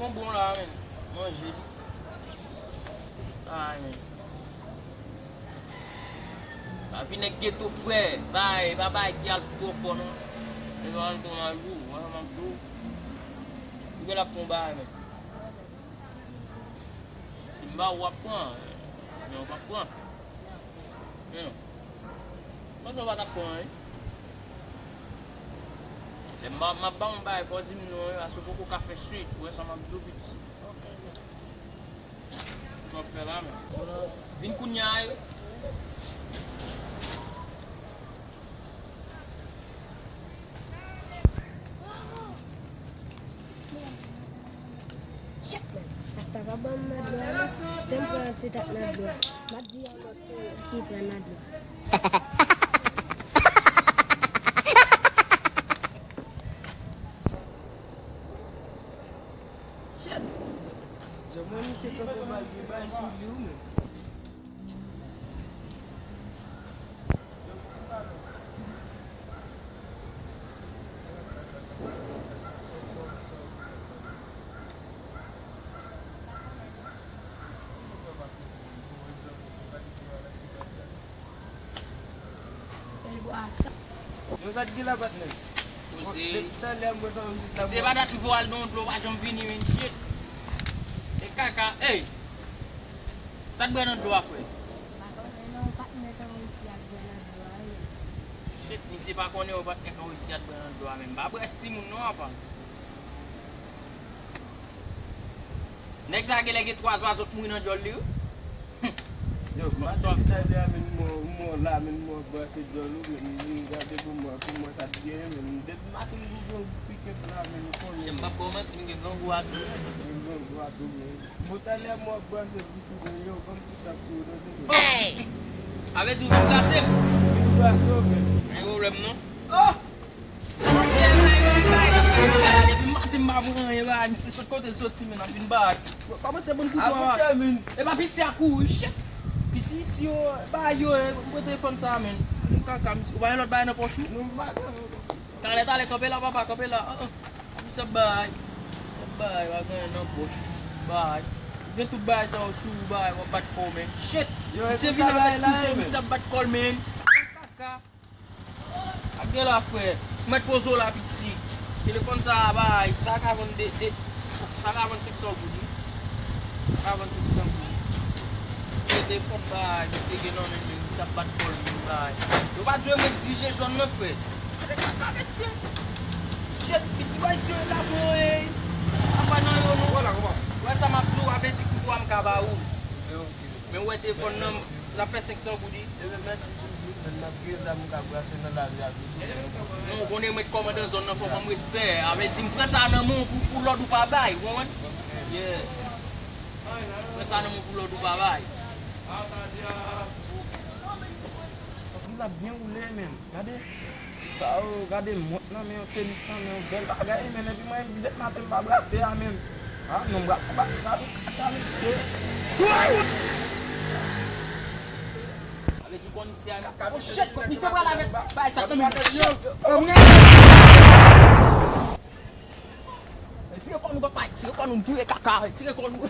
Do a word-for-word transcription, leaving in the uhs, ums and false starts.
Bon, bon la, men. Manje li. Ay, men. Pa vin nèg geto, frè. Bay, pa bay ki al twò fò, non. E pa al twò mal, ou. Wè, m ap di w. Ou gen l ap pran bagay, men. Si m ba ou, w ap pran. Men ou p ap pran. Men non. Mwen panse w pa t ap pran anyen. Lè m ap, m ap ba w yon bagay, fò w di m non, wi, paske w poko ka fè swit. Ou wè sa m ap di w, piti. Ok, men. Sa w ap fè la, men. Vin kounye a, wi. Shit, man. Rasta pa ban m nan dlo a, non. Te m pran yon ti tak nan dlo a. M ap di yon lòt ki, ki pran nan dlo a. Shit! Jan mwen misye kanpe bay, bay sou li, wi, men. Yo, sa t gen la, patnè? Koze. Depi talè, mwen pa wè isit la. Se pa dat m voye al nan dlo, pa janm vini, men, shit. Se kaka, ey! Sa t bwè nan dlo a, frè? Pa konnen non, patnè, tan isi a t bwè nan dlo a, wi. Shit, misye pa konnen, yon patnè, tan isi a t bwè nan dlo a, men m pa bwè timoun non, apa. Nèg sa genlè gen twa zwa sot mouri nan djòl li, wi. Yo, m ap di w, talè a, men, m wè, m wè la, men, m wè brase djòl ou, men, m gade pou mwen, pou mwen sa t genyen, men, depi maten m gen yon pike la, men, m konnen. Jan m p ap ba w manti, m gen grangou a tou. Gen grangou a tou, men. Bon, talè m wè w ap brase bouch ou, men yo, ban m tout sa k sou ou, tande, men. Sa vle di ou vin brase m? Vin brase w, men. Pa gen pwoblèm, non. Oh! Monchè, men, men, men, men, men, depi maten m pa pran anyen, bagay, misye sot kote l soti, men, ap vin bagay. Kòmanse bann kouto a. Akoute, men. E pa piti a kouri, shit. Piti isi yo, bagay yo, e, m pran telefòn sa, men. Ou kaka, misye, ou pa gen lòt bagay nan pòch ou? Non, m pa gen. Talè, talè, kanpe la, papa, kanpe la. Ah, ah. Misye ap bay. Misye ap bay, pa gen anyen nan pòch. Bay. Ou gen tout bagay sa yo sou ou, bay, w ap bat kò w, men. Shit! Yo, misye vin avèk kouto, misye ap bat kò l, men. Kaka. Pa gen la, frè. Ou mèt poze w la, piti. Telefòn sa a, bay, sa ka vann de, de, sa ka vann senk san goud, wi. Sa ka vann senk san goud. Telefòn, bay, misye gen nan men l, men misye ap bat kò l, men, bay. Yo pa dwe mèt dirije zòn nan, frè. Gade kaka, mesye. Shit, piti bòy, si yo ka pran, ey. Apa nan yo, non. Wè sa m ap di w, a vle di kouto a m ka ba ou. Men ou wè telefòn nan, l ap fè senk san goud, wi. Ebyen, mèsi toujou, men n ap gen zam ou ka brase nan lari a toujou. Non, ou konnen mwen kòmandan zòn nan, fò ban m respè. A vle di, m pran sa nan men w pou, pou lòd ou pa bay, ou konprann? Yeah. Pran sa nan men w pou lòd ou pa bay. Li la byen woule, men. Gade. Sa yo, gade mont nan men yo, tenis nan men yo, bèl bagay, men epi mwen, dèt maten m pa brase a, men. Ah, non, m pral fè ba-, gade kaka mesye. Sa vle di komisè a, oh shit, komisè pral avèk bay sa nan men. Tire kò nou, papa, tire kò nou, tire kaka, tire kò nou.